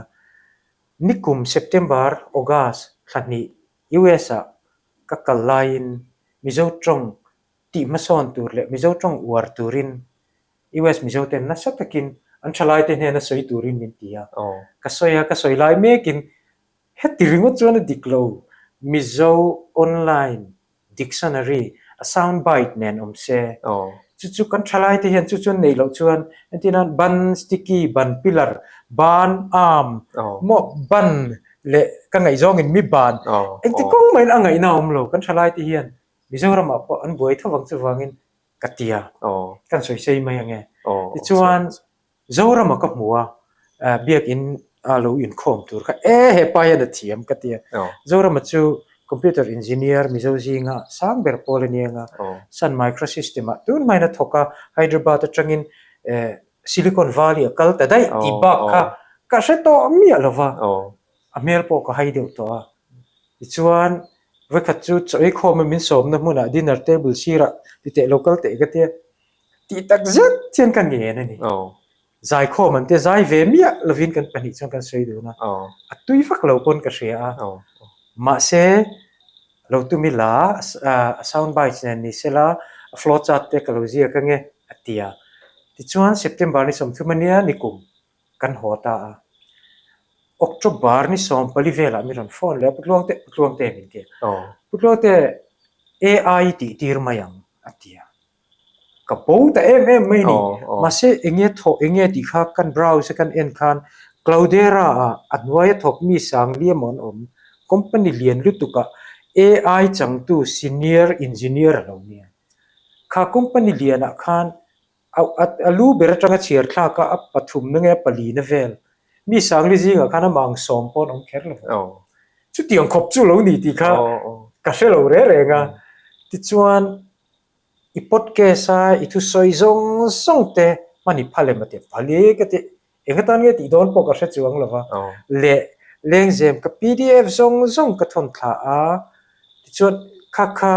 Nikum September, August thla hnih US ah ka kal laiin Mizo tawng tih hmasawn tur leh Mizo tawng uar turin US Mizo ten nasa takin an thalaite hnena sawi turin min ti a. Ka sawi a, ka sawi lai mekin heti ringawt chuan a dik lo. Mizo online dictionary a sound bite nen awm se. Chu chu kan thalaite hian chu chuan neih loh chuan entir nan ban sticky, ban pillar, ban arm, maw ban leh ka ngaihzawngin mi ban engti kawng mahin a ngaihna a awm lo. Kan thalaite hian Mizoramah pawh an buai tho vang chuvangin ka ti a, kan sawi sei mai ang e. Tichuan, Zorama ka hmu a, biakin a lo inkhawm tur kha e hepa hian a thiam ka ti a. Zorama chu computer engineer Mizo zinga sang ber pawl a ni ang a, Sun Microsystem ah tun hmain a thawk a, Hyderabad atangin Silicon Valley a kal ta daih tih bak kha ka hre tawh miah lo va, a hmel pawh ka hai deuh tawh a. Tichuan. Vawikhat chu chaw ei khawma min sawmna hmunah dinner table sirah ti teh lo kal teh ka tia tih tak zet hian ka ngen a ni. Zaikhawm an tia zai ve miah lovin kan pahnih chuan kan sawi dun a, a tui vak lo pawn ka hria a. Mahse, lo tum ila a sound bites nen ni sela a flow chart te ka lo ziak ange a ti a. Tichuan September ni 30 ania nikum kan haw ta a. October ni 14 velah mi rawn phone leh a, Pu Tluangte, Pu Tluangte min ti a. Pu Tluangte AI tih tir mai ang a ti a. Ka bo ta em em mai a ni. Mahse enge thawh enge tih kha kan browse a kan en khan Cloudera ah a hnuaia thawk mi sang liam an awm. Company lian lutuk ah AI changtu senior engineer a lo nia. Kha company lian ah khan a lu ber atanga chhiar thlak a a pathumna nge a palina vel mi sangli zingah khan amah ang sawm pawh an awm kher lo vang. Chutiang khawp chu lo ni tih kha ka hre lo reng reng a. Tichuan i podcast a i thusawi zawng zawng te hman i phal em a ti a, phal i ka ti eng atan nge tih dawn pawh ka hre chuang lo va leh lengzem ka pdf zawng zawng ka thawn thla a tichuan kha kha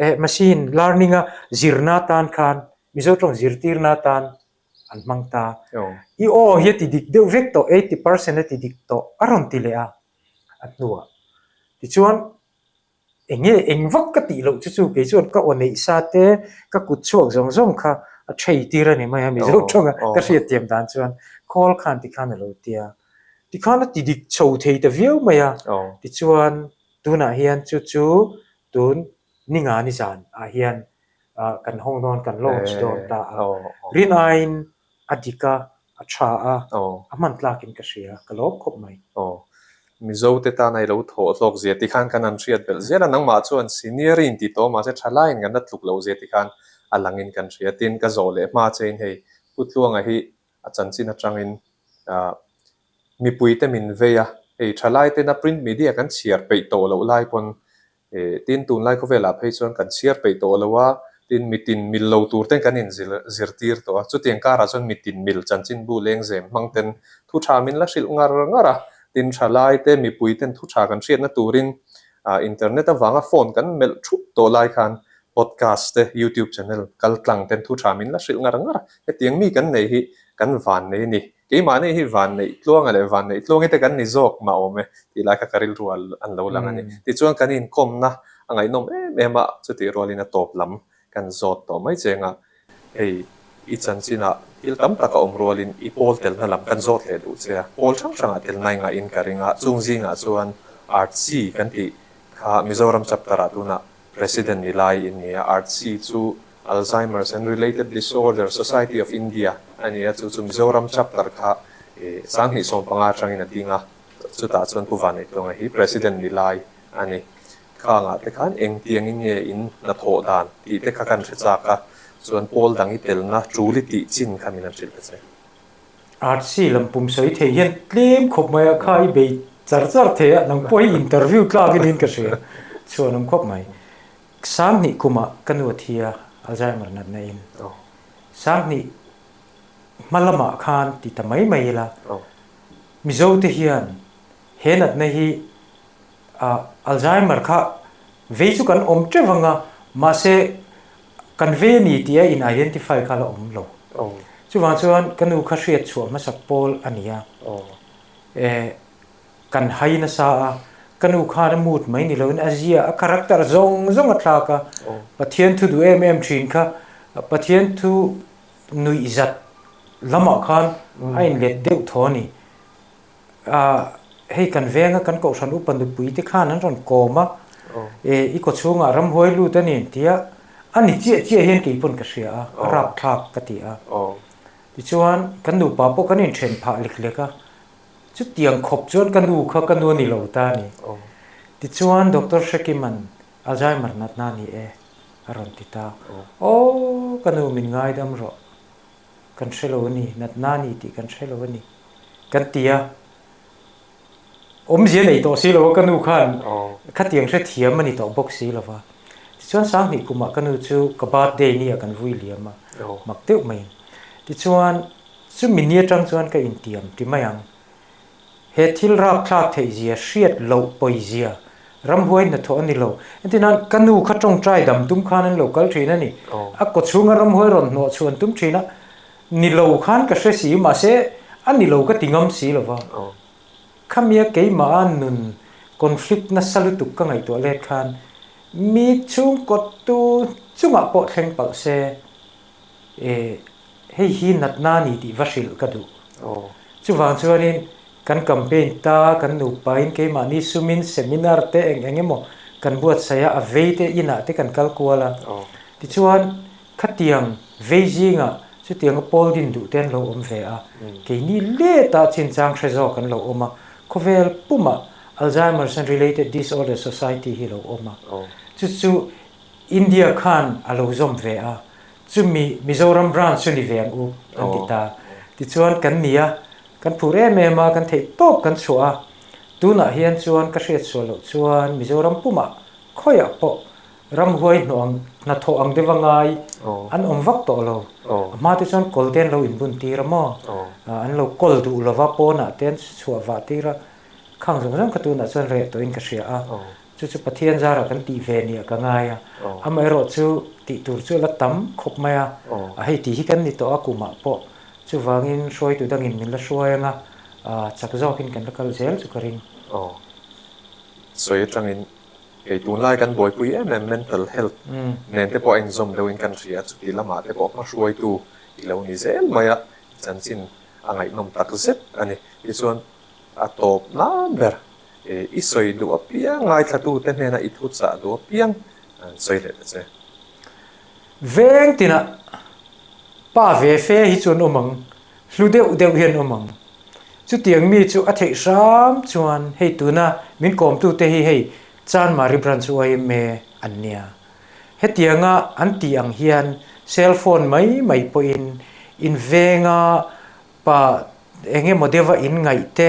eh machine learning a zirna atan khan Mizo tawng zirtirna atan an hmang ta. I aw hi a ti dik deuh vek tawh, 80% a ti dik tawh a rawn ti leh a, a hnuah. Tichuan eng nge eng vak ka tih loh chu chu kei chuan ka aw neih sa te ka kut chhuak zawng zawng kha a thei tir a ni mai a, Mizo tawnga ka hriatthiam dan chuan call khan tikhan a lo ti a. Tikhan a ti dik chho thei ta viau mai a, tichuan tunah hian chu chu Tun ninga ni zan ah hian kan hawng dawn, kan launch dawn ta a. Rin aiin a dik a, a tha a, a hman tlakin ka hria, ka lawm khawp mai.
Aw, Mizo te tan a i lo thawh hlawk zia ti khan kan han hriat belh zel a, nangmah chuan senior i inti tawh mahse thalaiin kan la tluk loh zia ti khan a langin kan hria. Tin, ka zawh leh hma chein hei Pu Tluanga hi a chanchin atangin mipuite min vei a, hei thalai tena print media kan chhiar peih tawh loh lai pawn tin tunlai khawvelah phei chuan kan chhiar peih tawh lo a, tin mitin mil lo tur ten kan inzir zirtir tawh a, chutiang karah chuan mitin mil chanchinbu lengzem hmang ten thu tha min la hrilh ngar ngar a, tin thalai te mipui ten thu tha kan hriatna turin internet avanga phone kan melh thup tawh lai khan podcast te youtube channel kal tlang ten thu tha min la hrilh ngar ngar a, hetiang mi kan nei hi kan van nei a ni. Keimahni hi van neih tluanga leh van neih tluangi te kan ni zawk mah awm e tih lai kha ka rilru an lo lang a ni. Tichuan kan inkawmna a ngaihnawm em em a, chutih rualin a tawp lam kan zawt tawh mai cheng a, hei i chanchinah thil tam tak a awm rualin i pawl telna lam kan zawt leh duh che a, pawl hrang hrangah telna i ngahin ka ring a, chung zingah chuan Artsy kan tih kha Mizoram chapter-ah tunah President ni lai in ni a, Artsy chu Alzheimer's and Related Disorder Society of India a ni a, chu chu Mizoram chapter kha 2015 atangin a ding a, chutah chuan Pu Vanneihtuanga hi President ni lai a ni. Khangah te khan engtiangin nge in hnathawh dan tih te kha kan hre chak a, chuan pawl dang i telna tul i tih chin kha min han hrilh ta che.
Artsy lam pum sawi thei hian tlem khawp mai a, kha i bei char char thei a, nang pawh hi interview tlak in ka hria, chhuan awm khawp mai. Sanghnih kumah ka nu a thi a, Alzheimer natna in. Sanghnih hma lamah khan ti ta mai mai ila, Mizo te hian he natna hi Alzheimer kha vei chu kan awm teuh vang a, mahse kan vei a ni tih a in identify kha la awm lo. Chuvang chuan ka nu kha hriat chhuah hmasak pawl a ni a. Kan hai nasa a, ka nu khan a mood mai ni loin a zia, a character zawng zawng a thlak a, Pathian thu duh em em thin kha Pathian thu nuih zat lamah khan a inlet deuh thaw a ni. Hei kan venga kan kohhran upa nupui te khan an rawn kawm a, i kaw chhungah ramhuai lut a ni an ti a, a ni chiah chiah hian kei pawn ka hria a, a rapthlak ka ti a. Tichuan kan nupa pawh kan inthen phah lek lek a, Chutiang khawp chuan ka nu kha ka nu a ni lo ta a ni. Tichuan Doctor Hrekiman Alzheimer natna a ni e a rawn ti ta. Aw ka nu min ngaidam rawh. Kan hre lo a ni, natna a ni tih kan hre lo a ni kan ti a. Awmzia nei tawh si lo a ka nu khan khatiang hrethiam a ni tawh bawk si lo va. Tichuan Sanghnih kumah ka nu chu ka birthday ni ah kan vui liam a, mak deuh mai. Tichuan Chumi ni atang chuan ka intiam ti mai ang. He thil rapthlak theih zia hriat loh pawi zia. Ramhuai hnathawh a ni lo. Entir nan ka nu kha tawngtai dam tum khan an lo kal thin a ni. A kaw chhunga ramhuai rawn hnawh chhuah an tum thin a, ni lo khan ka hre si, mahse a ni lo ka ti ngam si lo va. Khamia keimaha nun conflict nasa lutuk ka ngaihtuah let khan mi chhungkawttu chungah pawh thleng palh se e hei hi natna a ni tih va hrilh ka duh. Chuvang chuanin kan campaign ta, kan nupain keimahni sumin seminar te eng eng emaw kan buatsaih a, a vei te inah te kan kal kual a. Tichuan khatiang vei zingah chutianga pawl din duh te an lo awm ve a, keini letah chinchang hre zawk an lo awm a, khawvel pumah Alzheimer's and Related Disorder Society hi lo awm a, chu chu India khan a lo zawm ve a, chumi Mizoram branch chu ni ve ang u an ti ta. Tichuan kan ni a, kan phur em em a, kan theih tawp kan chhuah a, tunah hian chuan ka hriat sual loh chuan Mizoram pumah khawiah pawh ramhuai hnawh ang hnathawh ang deuh a ngai an awm vak tawh lo. A hma te chuan kawl te an lo inbun tir a maw? An lo kawl duh lova pawnah te an chhuah vah tir a, khang zawng zawng kha tunah chuan reh tawhin ka hria a. Chu chu Pathian zarah kan tih ve nia ka ngai a, amaherawh chu tih tur chu a la tam khawp mai a, a hei tih hi kan ni tawh a kumah pawh chuvangin hruaitu dangin min la hruai anga chak zawkin kan la kal zel chu ka ring.
Aw, sawi atangin hei tunlai kan buaipui em em mental health nen te pawh a inzawm deuhin kan hria a, chuti lamah te pawh hmahruaitu i lo ni zel mai a, chanchin a ngaihnawm tak zet a ni. Tichuan a tawp nan ber I sawi duh apiang, ngaithlatute hnena i thu chah duh apiang an sawi leh ta che.
Veng tinah pa ve fe hi chu an awm ang, hlu deuh deuh hi an awm ang. Chutiang mi chu a theih hram chuan hei tuna min kawmtute hi hei Chanmari Branch yma an nia. Hetianga an tih ang hian cell phone mai mai pawhin in venga Pa eng emaw deuha in ngaih te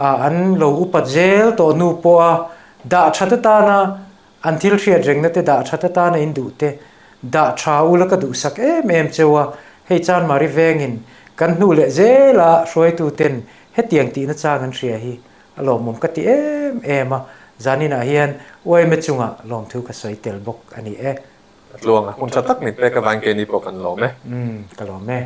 an lo upat zel tawh hnu pawha dah that atana an thil hriat rengna te dah that atana in duh te dah tha ula ka duhsak em em cheu a, hei Chanmari vengin kan hnu leh zela hruaitu ten hetiang tihna chang an hria hi a lawmawm ka ti em em a, zaninah hian uaime chungah lawmthu ka sawi tel bawk a ni e.
A tluang a, hun tha tak min pek avangin keini pawh kan lawm e.
Umm, ka lawm e.